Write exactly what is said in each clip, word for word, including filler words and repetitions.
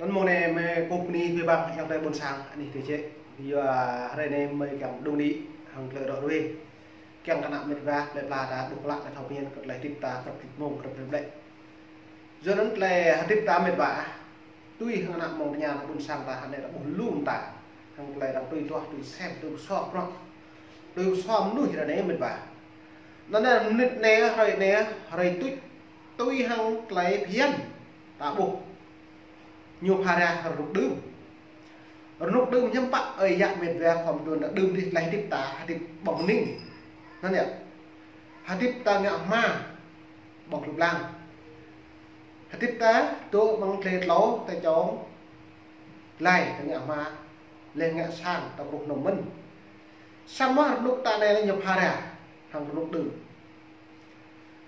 Mông anai mơi kơkuh bơni kơ abih bang ayŏng adơi ƀôn sang anih tơčĕ. Yua hrơi anai mơi kiăng đung đĭ hăng tơlơi rŏ ruai. Kiăng kơ ană met wa plơi pla ta ƀuh klă ta thâo pơmĭn kơ tơlơi hơdip ta, kơ tơlơi mông, kơ tơlơi ƀlĕ. Yua anŭn tơlơi hơdip ta met wa, tui hăng ană mơ̆ng tơña ană ƀôn sang ta hrơi anai ta ƀuh lu mơta. Hăng tơlơi arăng tui duah, tui sem, tui pơsua prŏng, tui pơsua mơnuih hrơi anai met wa. Anŭn anai mơnit anai, hrơi anai, hrơi tuč, tui hăng tơlơi phiăn ta ƀuh. Ñu phara rơnŭk đưm. Rơnŭk đưm hiư̆m pă ơi yă met wa khŏm đuôn ta đưm dih tơlơi hơdip ta, hơdip ƀơ̆ng ning. Anŭn yơh. Hơdip ta ngă hma ƀơ̆ng tơplang. Hơdip ta dŏ ƀơ̆ng tơlơi tlâo ta čŏng. Laih ta ngă hma, laih ngă sang ta kruh nŏm mơ̆n. Samơ̆ rơnŭk ta anai ñu phara hăng rơnŭk đưm.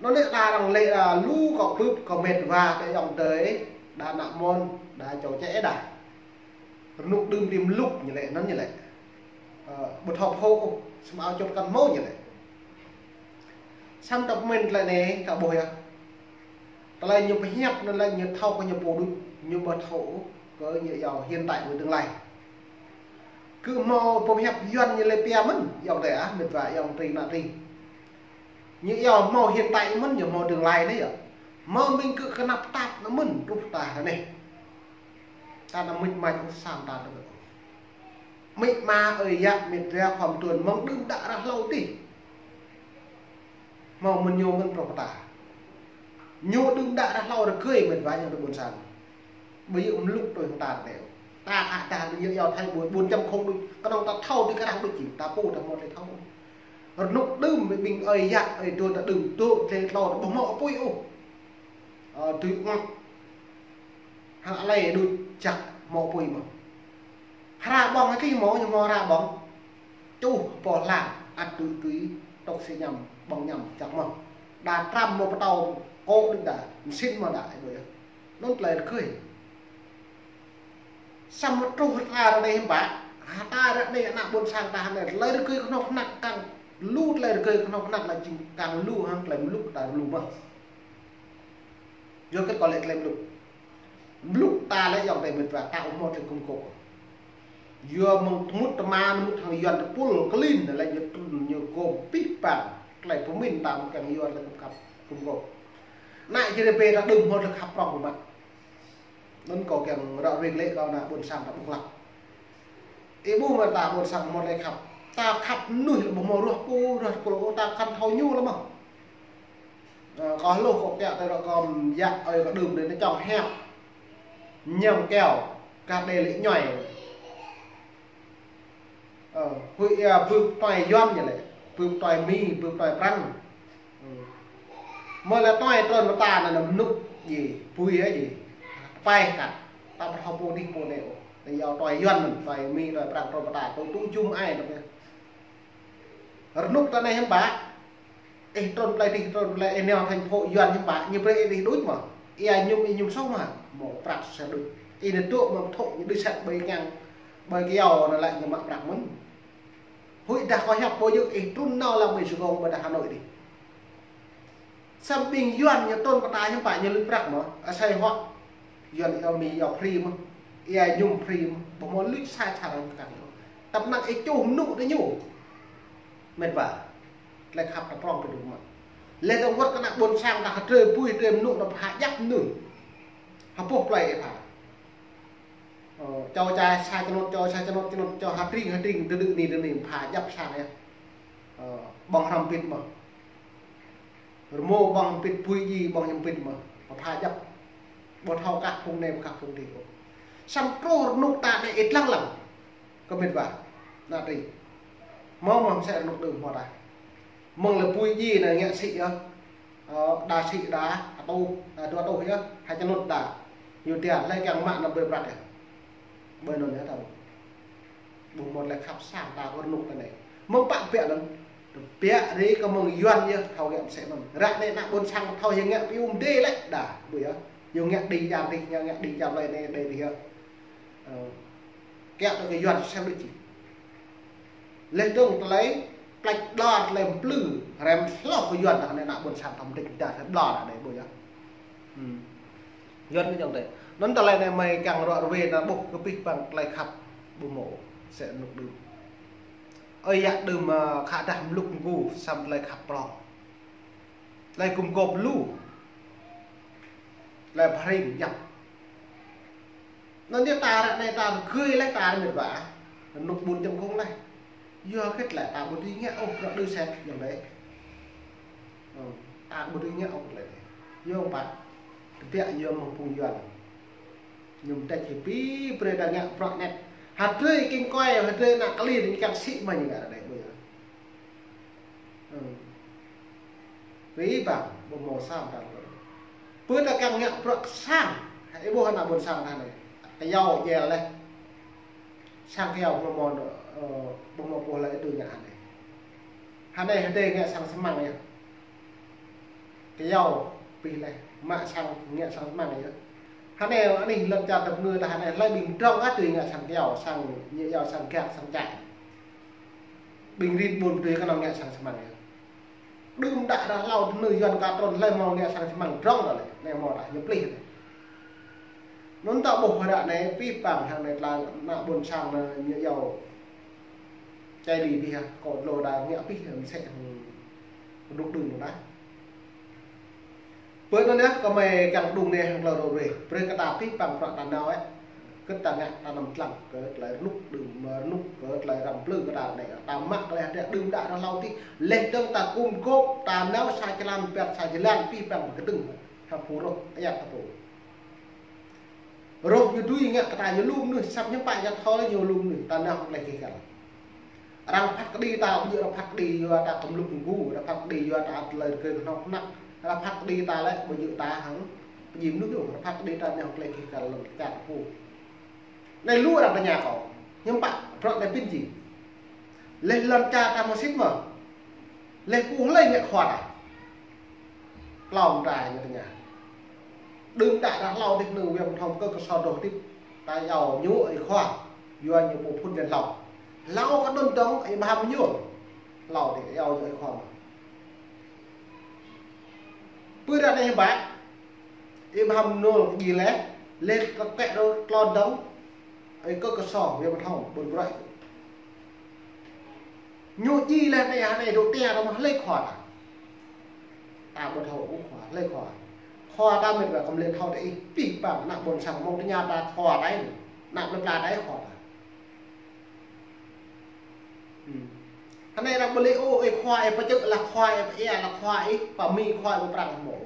Anŭn lĕ đa arăng lĕ đa lu kơ bưp kơ met wa kơ ayŏng adơi, đa ană mơnuih, đa čô čĕ đa. Rơnŭk đưm đĭ mlŭk ñu lĕ, anŭn ñu lĕ. Ơ, ƀu thâo phô, samơ̆ ao čŏt kăn hmâo ñu lĕ. Samơ̆ ta pơmĭn tơlơi anai, ta ƀuh yơh. Tơlơi ñu pơhiăp anŭn lĕ ñu thâo kơ ñu pô đôč, ñu ƀu thâo kơ ñu yua hiện tại với tương lai. Kơ hmâo pơhiăp Yuan ñu lĕ pia mơ̆n, ayŏng adơi ah, met wa ayŏng adơi ană tring. Ñu yua hmâo hiện tại mơ̆n, ñu hmâo tương lai anai yơh. Hmâo ƀing kơ kơnăp tap anŭn mơ̆n, truh ta anai. Ta anăm mĭt mai ƀôn sang ta tơ. Amĭ ama ơi yă met wa khŏm đuôn mơ̆ng đưm đă ră hlâo dih. Hmâo mơ̆n ñu mơ̆n prŏng ta. Ñu đưm đă ră hlâo rơgơi met wa ayŏng adơi ƀôn sang. Ƀu djơ̆ mlŭk tui hăng ta teo. Ta khă ta ñu yua thay ƀôn, ƀôn čăm không đôč. Kơnơ̆ng ta thâo tui kơ arăng đôč či, ta pô ta hmâo tơlơi thâo. Rơnŭk đưm ƀing ơi yă ơi đuôn ta đưm dŏ tơlơi tlâo ta ƀu hmâo apui ôh. Ơ, tui ung. Hăng alai đôč jăk hmâo apui mơ̆n. Hra ƀơ̆ng hơdih hmâo, ñu hmâo hra ƀơ̆ng. Čuh pô hlang, ăt tui tui, tŏk si ñăm, ƀơ̆ng ñăm, jăk mơ̆n. Đa tram mơ̆ pơtâo kô̆ đôč đa, mơsĭn mơ̆n đa, ih ƀuh yơh. Anŭn tơlơi rơgơi. Samơ̆ truh ta ră anai hiư̆m pă, ta ră anai ană ƀôn sang ta anai, tơlơi rơgơi kơnơ̆ng kơnăk kăng, lu tơlơi rơgơi kơnơ̆ng kơnăk lĕ jing kăng lu hăng tơlơi mlŭk ta lu mơ̆n. Yua kơ kâo lĕ tơlơi mlŭk. Mlŭk ta lĕ ayŏng adơi met wa ta ƀu hmâo tơlơi gum gôp. Yua mơ̆ng tơmŭt tơma mŭt hăng Yuan tơpul klin lĕ ñu trŭn ñu gum pih pang. Tơlơi pơmĭn ta mơ̆ng kiăng Yuan lĕ gum khăp, gum gôp. Anai jêh ƀing ta đưm hmâo tơlơi khăp prŏng mơ̆n. Anŭn kâo kiăng ră ruai lĕ kơ ană ƀôn sang ta ƀuh klă. Ih ƀuh mơ̆ ta ƀôn sang hmâo tơlơi khăp. Ta khăp mơnuih lĕ ƀu hmâo ruah pô, ruah tơpul ôh, ta kăn thâo ñu lĕ mơ̆n. Ơ, kâo hluh kâo kiăng tơlơi kâo yă ơi kâo đưm anai ñu čŏng hiăp. Ñăm keo, kah đe lĕ ñoi. Ơ, huĭ ia bưp tơnoi Yuan ñu lĕ, bưp tơnoi Mi, bưp tơnoi Prăng. Mơ̆ lĕ tơnoi trơn mơta anŭn mơnŭ djai, bui ơi djai. Tơpai kăt, ta ƀu thâo pô dih pô anai ôh. Anai yua tơnoi Yuan mơ̆n, tơnoi Mi, tơnoi Prăng trơn mơta, tui tui jum ai tơnoi. Rơnŭk ta anai hiư̆m pă. Ih trŭn plơi dih, trŭn plơi ih nao thành phố Yuan hiư̆m pă, ñu brơi ih dih đôč mơ̆n. Ia ñum, ih ñum soh mơ̆n, hmâo prăk sơ̆ đôč. Ih nao dŏ mơ̆ng thŏk ñu đuaĭ sat ƀơi kiăng, ƀơi kyâo anŭn lĕ ñu mă prăk mơ̆n. Huĭ dah kâo hiăp pô yơh ih trŭn nao lăm ƀơi Sài Gòn ƀơi dah Hà Nội dih. Samơ̆ ƀing Yuan ñu trŭn pơ ta hiư̆m pă ñu lui prăk mơ̆n, asơi huă. Yuan ia Mi ia free mơ̆n, ia ñum free mơ̆n, ƀu hmâo lui sa čar rơ̆ng kăn ñu. Tơpă năng ih čuh mơnŭ tơ ñu. Met wa. Tơlơi khăp ta prŏng pơdŭm mă. Lĕ ta wơ̆t kơ ană ƀôn sang ta hơdrơi bui hơdrơi mơnŭ ta pha djăp mơnŭ. Hơpŭh plơi ih pha. Ơ, čô čai sa čơnŭt, čô sa čơnŭt, čơnŭt, čô ha tring, ha tring, đơ đơ ni, đơ ni, pha djăp sang yơh. Ơ, ƀơ̆ng hrăm pit mơ̆n. Rơmô ƀơ̆ng pit, bui djai ƀơ̆ng ñăm pit mơ̆n. Pha djăp. Ƀu thâo kah phung anai, kah phung dih ôh. Samơ̆ truh rơnŭk ta anai ih lăng lăng. Kơ met wa. Ană tring. Hmâo mơ̆ mơsĕ rơnŭk đưm hmâo ta. Mơ̆ng lĕ bui djai anai ngă sĭ yơh. Ơ, đa sĭ đa, atuh, ơ, dua atuh yơh. Hai čơnŭt đa. Ñu tia lĕ kiăng mă anăm brơi prăk yơh. Ƀơi anŭn yơh thâo. Ƀu hmâo tơlơi khăp sang ta kơ rơnŭk ta anai. Mơ̆ng pă biă anŭn. Biă ri kơ mơ̆ng Yuan yơh thâo gơ̆ mơsĕ anŭn. Ră anai ană ƀôn sang thâo yơh ngă piu mdê lĕ đa. Ƀu yơh. Ñu ngă đĭ jang dih, ñu ngă đĭ jang plơi anai đĭ dih yơh. Ơ. Kiăng tơ kơ Yuan sem đôč či. Lĕ dơ̆ng tơlơi plĕč đor tơlơi mplư rem hloh kơ Yuan ta anai ană ƀôn sang thâo mdĭč đa tơlơi đor anai ƀu yơh. Hm. Yuan ñu jŏng tê. Anŭn tơlơi anai mơi kiăng ruă ruê nao ƀuh kơ pih păng tơlơi khăp ƀu mơ̆, sĕ rơnŭk đưm. Ơi yă đưm, ơ, khă dah mlŭk mgu, samơ̆ tơlơi khăp prŏng. Tơlơi gum gôp lu. Tơlơi pơhring jăp. Anŭn yơh ta ră anai ta rơgơi laih ta ră mĕt wa. Rơnŭk ƀun čăm khŏng laih. Yua hơget lĕ ta ƀu dưi ngă ôh bruă đơ sĕt yơh lĕ. Ơ, ta ƀu dưi ngă ôh lĕ. Yua pă. Tơbiă yua mơ̆ng phung Yuan. Ñu tĕč hĭ pĭ brơi ta ngă bruă anet. Hơdrơi king kơi, hơdrơi ană kơlir, ñu kiăng sĭ mă ñu ngă ră anai ƀu yơh. Ơ. Pih păng, ƀu mơ̆ sang ta. Pơ ta kiăng ngă bruă sang. Ih ƀuh ană ƀôn sang ta anai. Kơyâo jel laih. Sang kơyâo ƀu mơ̆, ơ, ƀu mơ̆ pô lĕ tui ngă anai. Hơnai hơdai ngă sang sơmăng yơh. Kơyâo pih laih, mă sang ngă sang sơmăng yơh. Hơnai anih lŏn čar tơpơngư ta hơnai hlơi ƀing drŏng ăt tui ngă sang kơyâo, sang ñu iâu sang gak, sang čai. Ƀing rit ƀun tui kơnơ̆ng ngă sang sơmăng yơh. Đưm đă ră hlâo tơnư Yuan ka trŭn hlơi mơ̆ ngă sang sơmăng drŏng đôč lĕ, anai mơ̆ ta ñu plih anai. Anŭn ta ƀuh ră anai pih păng hăng anai tơlơi ană ƀôn sang anai ñu iâu čai li pih hă, kơ dlô đa ngă pih mơsĕ hăng rơnŭk đưm đôč. Pơ anŭn yơh kơmơi kiăng đung anai hăng tơlơi ruă ruê. Brơi kơ ta pih păng bruă ta nao ĕ. Hơget ta ngă ta anăm lăng kơ tơlơi rơnŭk đưm, rơnŭk kơ tơlơi răm plư kơ ta anai. Ta mă tơlơi hơdră đưm đă ră hlâo tih. Laih dơ̆ng ta gum gôp ta nao sa jơlan, ƀiă sa jơlan pih păng pơkơdơ̆ng. Hăng pô rŏh, ayăt ta pô. Rŏh ñu dưi ngă kơ ta ñu lu mơnuih, samơ̆ ñu pă ñu thâo lĕ ñu lu mơnuih, ta nao hăng tơlơi gêh găl. Arăng phat kơđi ta, ƀu djơ̆ arăng phat kơđi yua ta kơ mlŭk mgu, arăng phat kơđi yua ta tơlơi rơgơi kơhnâo kơhnăk, arăng phat kơđi ta lĕ ƀu djơ̆ ta hăng pơjing mơnuih yơh, arăng phat kơđi ta nao hăng tơlơi gêh găl lŏn čar ta pô. Anai lu arăng tơña kâo, hiư̆m pă bruă anai pĭn jing. Laih lŏn čar ta mơsĭt mơ̆. Laih pô hlơi ngă khua ta. Klâo mơta ñu tơña. Đưm đă ră hlâo tih nư wơ̆t thâo kơ kơsor dŏ tih. Ta iâu ñu ơi khua. Yua ñu pô phŭn jăn hlâo. Hlâo kơ đŭn dơ̆ng ih ƀu hăm ñu. Hlâo tih iâu ñu ơi khua mơ̆. Pơ ră anai hiư̆m pă. Ih ƀu hăm nôl kơ djai laih, laih kơ kĕ dŏ tlôn dơ̆ng, ơi kơ kơsor, wơ̆t ƀu thâo, ƀôn bruă. Ñu djai laih anai, anai dŏ tia dŏ mă hlơi khua ta. Ta ƀu thâo ôh khua, hlơi khua. Khua ta mĕt wa kơmlĕ thâo ta ih, pih păng ană ƀôn sang mơ̆ng tơña ta khua ta ih, ană plơi pla ta ih khua ta. Hm. Hơnai arăng ƀu lĕ ôh, ơi khua, ơi pơčơ̆ lah khua, ơi pơia lah khua, ơi pơmĭn khua, ơi pơprăng mơ̆.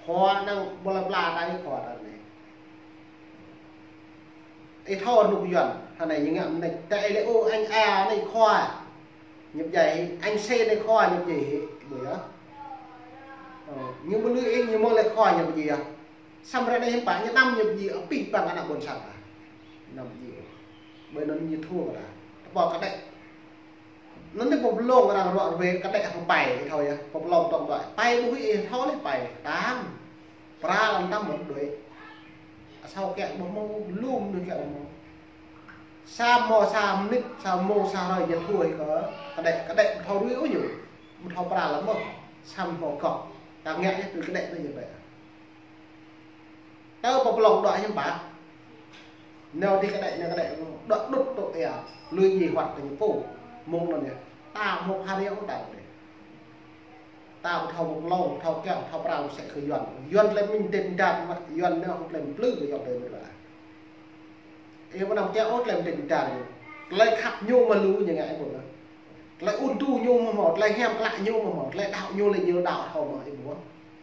Khua anŭn ƀu lĕ pla ta ih khua ta anai. Ih thâo rơnŭk Yuan, hơnai ñu ngă mơneč, ta ih lĕ ôh, anh A anai khua. Ñu pơdjai hĭ, anh C anai khua, ñu pơdjai hĭ, ƀu yơh. Ơ, ñu ƀu lĕ ih, ñu mơ̆ lĕ khua, ñu pơdjai yơh. Samơ̆ ră anai hiư̆m pă ñu anăm ñu pơdjai pih păng ană ƀôn sang ta. Anăm pơdjai. Ƀơi anŭn ñu thua kơ ta. Tơpă kơđĕ. Anŭn tih pô pơlông arăng ruă ruê kơđĕ hăng pai, ih thâo yơh. Pô pơlông tŏng đuaĭ. Pai ƀu hĭ ih thâo lĕ pai. Tam. Pra lăm tam mơ̆n đuaĭ. Asâo kiăng ƀu mơ̆, lŏm anai kiăng ƀu mơ̆. Sa mơ̆ sa mơnit, sa mơ̆ sa hrơi ñu thua ih kơ kơđĕ, kơđĕ ƀu thâo ruê ôh ñu. Ƀu thâo pra lăm mơ̆. Sa mơ̆ gŏ. Ta ngă yơh tui kơđĕ tui yơh ƀĕ. Tơ pô pơlông đuaĭ hiư̆m pă. Nao dih kơđĕ, nao kơđĕ, đuaĭ đŭt tŏ ia, lui djai huăt kơ ñu pô, mơ̆ng anŭn yơh. Ta mơ̆ pha riâo ta dih. Ta ƀu thâo pô pơlông, thâo kiăng, thâo pơrao sĕ kơ Yuan. Yuan tơlơi mĭn dêh dar mă, Yuan nao tơlơi plư kơ Yuan tơlơi mĭn wa. Ih ƀu anăm kiăng ôh tơlơi mĭn dêh dar ñu. Tơlơi khăp ñu mă lu ñu ngă ih ƀu anŭn. Tơlơi ŭn tŭ ñu mơ̆ mơ̆, tơlơi hiam klă ñu mơ̆ mơ̆, tơlơi đaŏ ñu lĕ ñu đaŏ thâo mơ̆ ih ƀu.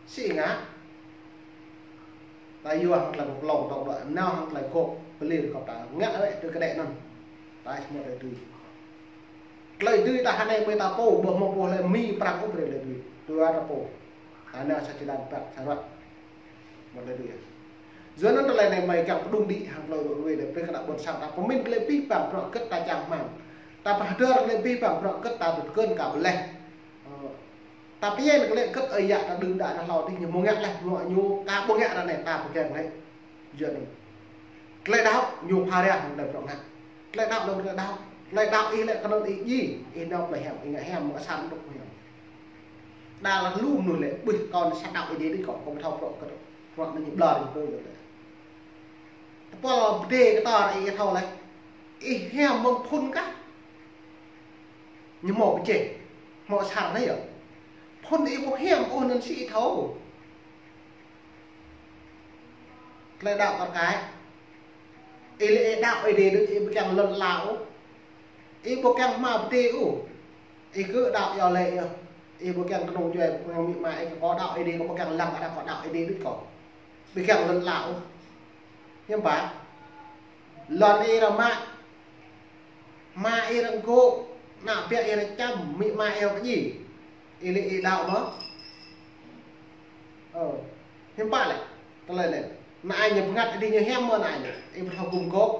Sĭ ngă. Ta yua hăng tơlơi pơlông tŏng đuaĭ, nao hăng tơlơi gŏp, pơlir gŏp ta, ngă wơ̆t tui kơđĕ anŭn. Ta ih mơ̆ tơlơi dưi. Tơlơi dưi ta hơnai ƀơi ta pô, ƀu mơ̆ pô hlơi Mi Prăng ôh brơi tơlơi dưi. Tui ta pô. Ta nao sa jơlan ƀă sa ruăt. Mơ̆ tơlơi dưi. Yua anŭn tơlơi anai mơi kiăng pơđŭng đĭ hăng tơlơi ruă ruê anai, brơi kơ ană ƀôn sang ta pơmĭn tơlơi pih păng bruă hơget ta čang hmăng. Ta pơhơdơr tơlơi pih păng bruă hơget ta tŭ tơkơn kơ ƀlĕh. Ơ, ta pơyơr kơ lĕ hơget ơi yă ta đưm đă ră hlâo tih ñu mơ̆ ngă laih, mơ̆ ñu ka ƀu ngă ră anai ta pơkeng laih. Yua anŭn. Tơlơi đaŏ ñu pha riah hăng tơlơi bruă ngă. Tơlơi đaŏ lăm tơlơi đaŏ. Tơlơi đaŏ ih lĕ kơnơ̆ng ih djai, ih nao plơi hiam, ih ngă hiam, mơ̆ asan đŭk hiam. Đa lah lu mơnuih lĕ, ƀuh kâo anai sa đaŏ ih djai đĭ kâo, kâo ƀu thâo bruă kơ. Bruă anai ñu ƀlŏr ñu pô yơh lĕ. Pol bơdê kơ tor ih thâo lĕ. Ih hiam mơ̆ng phŭn kah. Ñu hmâo pơjeh. Hmâo sar anai yơh. Phŭn ih ƀu hiam ôh anŭn sĭ ih thâo. Tơlơi đaŏ kar kaĭ. Ih lĕ ih đaŏ Ơi Adai đôč ih ƀu kiăng lŏn ala ôh. Ih ƀu kiăng hmâo pơtê ôh. Ih kơ đaŏ yơh lĕ yơh. Ih ƀu kiăng kơnơ̆ng djuai, ƀu kiăng amĭ ama ih kơ kâo đaŏ Ơi Adai, kâo ƀu kiăng lăng arăng kơ đaŏ Ơi Adai đôč kâo. Ƀu kiăng lŏn ala ôh. Hiư̆m pă? Lŏn ih arăng mă. Ama ih arăng gŏ, ană bă ih arăng čăm, amĭ ama ih arăng pơdjai. Ih lĕ ih đaŏ mơ̆? Ơ, hiư̆m pă lĕ? Tơlơi lĕ. Ană ih ñu bơngăt Ơi Adai ñu hiam mơ̆ ană ih ñu. Ih ƀu thâo gum gôp.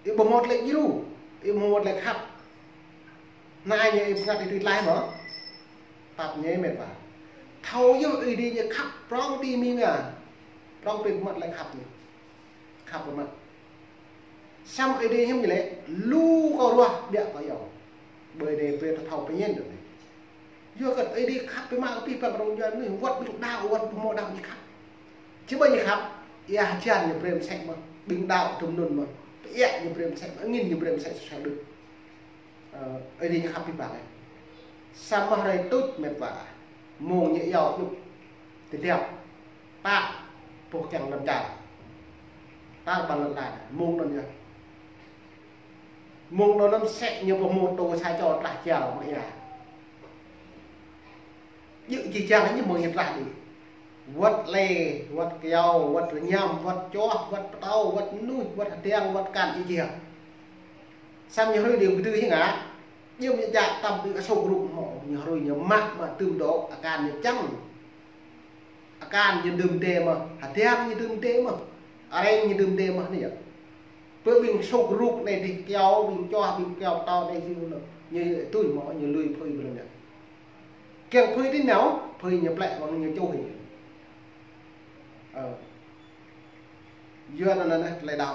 Ih ƀu hmâo tơlơi djru. Ih ƀu hmâo tơlơi khăp. Ană ih ñu ih bơngăt Ơi Adai tlaih mơ̆? Tap ñe met wa. Thâo yơh Ơi Adai ñu khăp prŏng ti mi ngă. Prŏng pĕ mơ̆ tơlơi khăp ñu. Khăp mơ̆. Samơ̆ Ơi Adai hiư̆m ñu lĕ, lu kâo ruah, ƀiă kâo iâu. Ƀơi Ơi Adai brơi ta thâo pơñen dơ̆ng anai. Yua kơ Ơi Adai khăp biă mă kơ abih bang kơnơ̆ng djuai mơnuih, wơ̆t ƀing đaŏ, wơ̆t ƀu hmâo đaŏ ñu khăp. Či ƀơi ñu khăp, ia hơjan ñu brơi mơsĕ mơ̆n, ƀing đaŏ tơm anŭn mơ̆n, pơiă ñu brơi mơsĕ mơ̆n, angĭn ñu brơi mơsĕ sosai đôč. Ơ, Ơi Adai ñu khăp abih bang anai. Samơ̆ hrơi tuč met wa. Mơ̆ng ñu iâu djŭp. Tơdjăp. Pă. Boh kiăng lăm čar. Tar ƀar lŏn ala. Mơ̆ng anŭn yơh. Mơ̆ng anŭn mơsĕ ñu ƀu hmâo tô sa čô tlah jal mơ̆ ia. Djơ̆ či jal ñu mơ̆ng ñu tlah đĭ. Wơ̆t lĕ, wơ̆t kyâo, wơ̆t rơñăm, wơ̆t čoh, wơ̆t pơtâo, wơ̆t mơnuih, wơ̆t hơdiăng, wơ̆t akan ih jia. Samơ̆ ñu hrơi đĭ kơdư hiư̆m ngă. Djơ̆ ñu jak tăm đĭ asôk rŭk mơ̆, ñu hrơi ñu mă mă tơm dŏ, akan ñu čang. Akan ñu đưm đê mơ̆, hơdiăng ñu đưm đê mơ̆, areng ñu đưm đê mơ̆ anai yơh. Pơ ƀing sôk rŭk anai dih kyâo, ƀing čoh, ƀing kyâo pơtâo anai dih ñu tui mơ̆, ñu lui phơi ƀơi anŭn yơh. Kiăng phơi dih nao, phơi ñu plĕ wơ̆ng ñu čuh ñu. Ơ. Yua anŭn anai tơlơi đaŏ.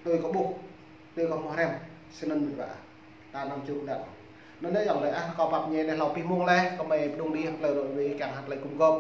Tui kâo ƀuh, tui kâo hmâo hrăm, snăn met wa. Ta năm chục lăm. Anŭn anai yơh lĕ ah, kâo pap ñe anai hlâo abih mông leh, kâo mơi pơdŏng đih tơlơi rŏ wê kiăng hă tơlơi gum gôp.